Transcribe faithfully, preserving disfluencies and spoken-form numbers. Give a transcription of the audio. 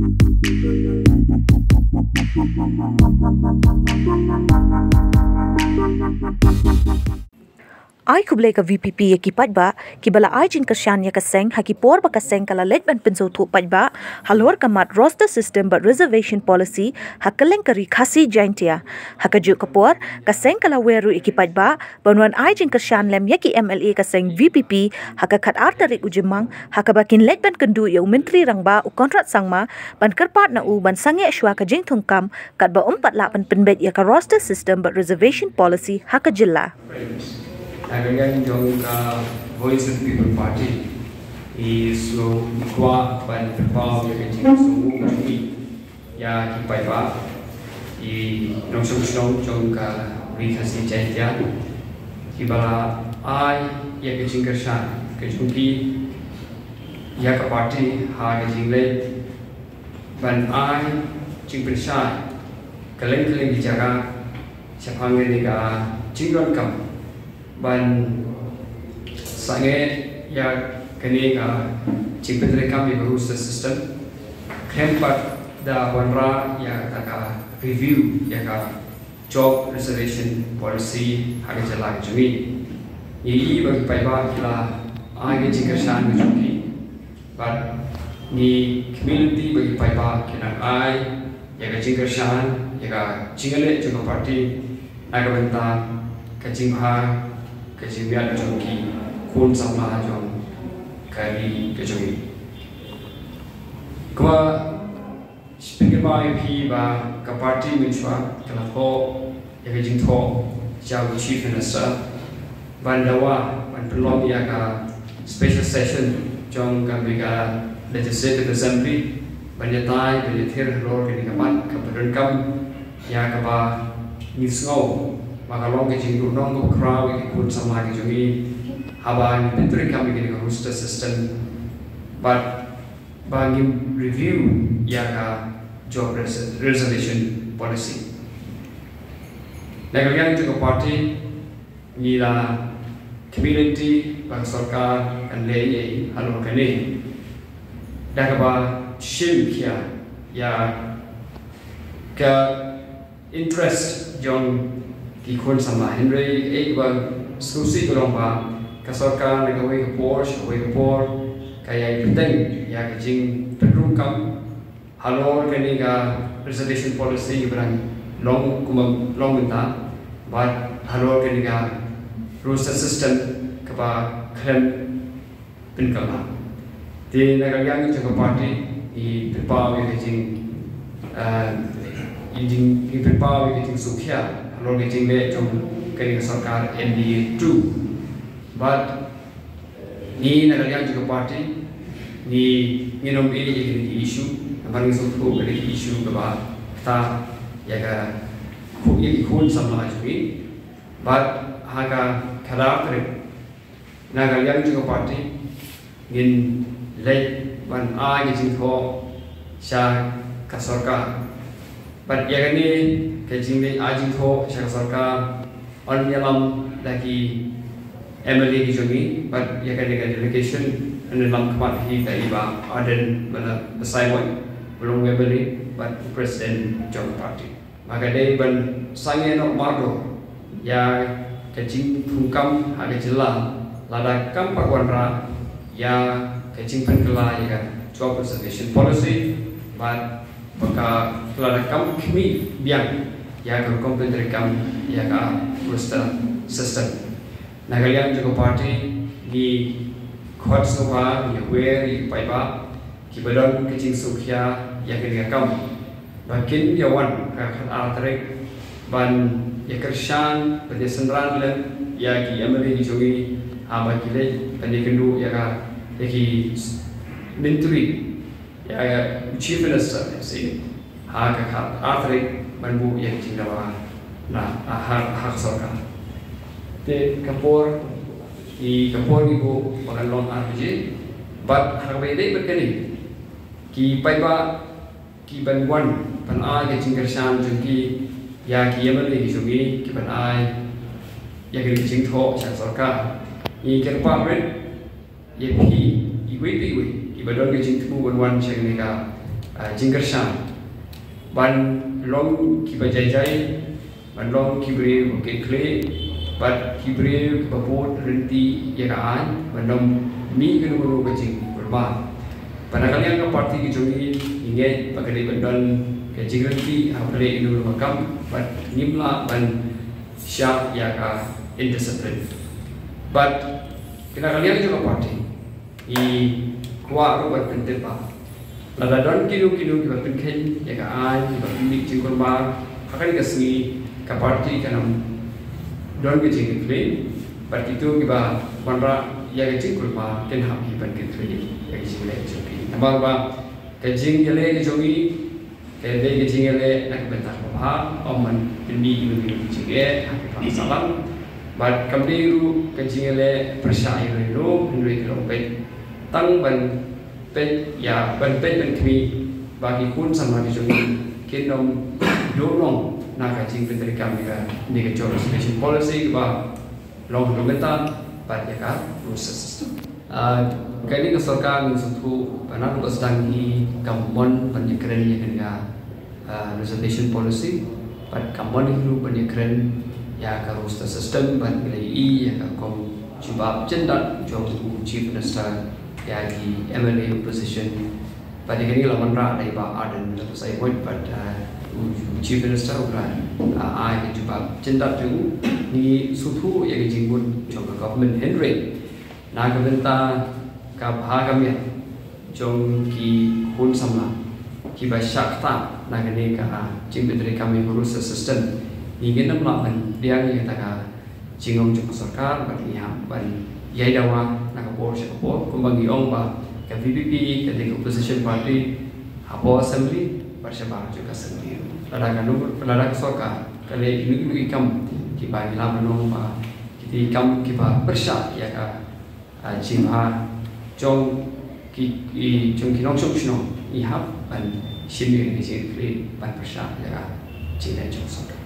Ai khublei ka V P P ïa ki paidbah kiba la ai jingkyrshan ïa ka seng ha ki por ba ka seng ka la leit ban pynsngewthuh paidbah halor ka mat roster system bad reservation policy ha kylleng ka ri Khasi Jaintia. Ha kajuh ka por ka seng ka la wer ruh ïa ki paidbah ban wan ai jingkyrshan lem ïa ki M L A ka seng V P P ha ka khatar tarik u Jymmang ha kaba kin leit ban kynduh ïa u Myntri Rangbah u Conrad Sangma ban kyrpad na u ban sangeh shuwa ka jingthungkam katba um pat lah ban pynbeit ïa ka roster system bad reservation policy ha ka jylla. Friends, na ka liang jong ka Voice of the People Party, i sngew i kwah ban pynpaw ïa ka jingsngewnguh jong i ïa ki paidbah, i nongshong shnong jong ka Ri Khasi Jaintia kiba la ai ïa ka jingkyrshan ka jong ki ïa ka party ha ka jingleit ban ai jingpynshai kylleng kylleng ki jaka shaphang kane ka jingdonkam ban sangeh ïa kane ka jingpyntreikam ïa ka roster system, khlem pat da wanrah ïa kata ka review ïa ka job reservation policy ha ka jylla ka jong ngi. Ngi i ba ki paidbah ki la ai ka jingkyrshan ka jong ki. Bad ngi khmih lynti ba ki paidbah kin nang ai ïa ka jingkyrshan ïa ka jingïaleh jong ka party na ka bynta ka jingbha ka jingmiat jong ki khun samla jong ka ri ka jong ngi. Kumba shu pynkynmaw ïa phi ba ka party mynshuwa ka la thoh ïa ka jingthoh sha u Chief Minister ban dawa ban pynlong ïa ka special session jong ka Meghalaya Legislative Assembly ban ïatai ban ïathir halor kane ka mat kaba donkam ïa kaba ngi sngew ba ka long ka jingduhnong kaba khraw ïa ki khun samla ki jong ngi haba ngi pyntreikam ïa kane ka roster system bad ba ngin review ïa ka job res- reservation policy. Na ka liang jong ka party ngi la khmih lynti ba ka sorkar kan leh ei ei halor kane da kaba shim khia ïa ka interest jong ki khun samla, hynrei ei ba sngewsih ka long ba ka sorkar na kawei ka por sha kawei ka por ka ïai bteng ïa ka jingpynrung kam halor kane ka reservation policy kaba dang long kumba long mynta bad halor kane ka roster system kaba khlem pynkylla. Te na ka liang jong ka party ngi pynpaw ïa ka jing, eh, ngi jing ngi pynpaw ïa ka jingsngewkhia halor ka jingleh jong kane ka sorkar M D A two. Bad ngi na ka liang jong ka party ngi ngin ym ïeh ïa kine ki issue namar ngi sngewthuh kine ki issue kaba ktah ïa ka khu- ïa ki khun samla jong ngi. Bad ha ka khatar tarik na ka liang jong ka party ngin leit ban ai ka jingthoh sha ka sorkar. Bad ïa kane ka jingleit ai jingthoh sha ka sorkar yn ïalam da ki M L A ki jong ngi bad ïa kane ka delegation yn ïalam khmat hi da i Bah Ardent Miller Basaiawmoit, ba long u M L A bad u president jong ka party. Ba ka dei ban sangeh noh mardor ïa ka jingthungkam ha ka jylla lada kam pat wanrah ïa ka jingpynkylla ïa ka job reservation policy bad ba ka lada kam khmih biang ïa ka rukom pyntreikam ïa ka roster system. Na ka liang jong ka party ngi khot sngewbha ïa wer ïa ki paidbah kiba don ka jingsngewkhia ïa kane ka kam ba kin ïa wan ha ka khatar tarik ban ïa kyrshan ban ïa synran lem ïa ki M L A ki jong ngi haba ki leit ban ïa kynduh ïa ka ïa ki myntri ïa u Chief Minister, lehse ha ka khatar tarik ban buh ïa ka jingdawa na ha ha ka sorkar. Te ka por i ka por ngi buh ba kan long ar baje bad ha kaba ïadei bad kane ki paidbah ki ban wan ban ai ka jingkyrshan jong ki ïa ki M L A ki jong ngi ki ban ai ïa kane ka jingthoh sha ka sorkar. Ngi kyrpad rit ïa phi iwei pa iwei kiba don ka jingthmu ban wan sha kane ka jingkyrshan ban long kiba jai jai, ban long ki briew ba kitkhlieh bad ki briew kiba bud ryntih ïa ka aiñ ban ym mih kano kano ka jingkulmar. Bad na ka liang ka party ka jong ngi, ngi ngeit ba ka dei ban don ka jingryntih ha pyrthei kano kano ka kam bad ngim lah ban shah ïa ka indiscipline. Bad na ka liang jong ka party ngi kwah ruh ban pyntip ba lada don kino kino kiba pynkheiñ ïa ka aiñ, kiba pynmih jingkulmar ha kane ka sngi, ka party kan ym don ka jingkitkhlieh bad kito kiba wanrah ïa ka jingkulmar kin hap hi ban kitkhlieh ïa ka jingleh jong ki. Namar ba ka jingïaleh ka jong ngi ka dei ka jingïaleh na ka bynta kaba bha, ym ban pynmih ïa ka jingeh ha ki phang sahlang. Bad kam dei ruh ka jingïaleh pyrshah ïa u, hynrei ka long peit tang ban peit ïa, ban peit ban khmih ba ki khun samla ki jong ngi kin ym duh noh na ka jingpyntreikam ïa kane ka Joint Reservation Policy kaba long ha mynta bad ïa ka roster system. Ah, kane ka sorkar ngi sngewthuh ba naduh ba sdang hi kam mon ban ïakren ïa kane ka, ah, reservation policy bad kam mon hi ruh ban ïakren ïa ka roster system bad ngi la ïohi ïa ka rukom jubab jyndat jong u Chief Minister ïa ki M L A opposition. Bad ïa kane la wanrah da i Bah Ardent Miller Basaiawmoit bad, ah, u Chief Minister u la, ah, ai ka jubab jyndat jong u. Ngi sngewthuh ïa ka jingmut jong ka government, hynrei na ka bynta ka bha ka miat jong ki khun samla kiba shah ktah na kane ka, ah, jingpyntreikam ïa ka roster system, ngi ngin ym lah ban pdiang ïa kata ka jingong jong ka sorkar bad ngi hap ban ïai dawa na ka por sha ka por, kumba ngi ong ba ka V P P ka dei ka opposition party hapoh assembly bad shabar jong ka assembly. Lada ka nu-, lada ka sorkar ka leh ïa kino kino ki kam kiba ngi lah ban ong ba kita ki kam kiba pyrshah ïa ka, ah, jingbha jong ki, ki, jong ki nongshong shnong, ngi hap ban shim ïa ka jingkitkhlieh ban pyrshah ïa ka jingleh jong ka sorkar.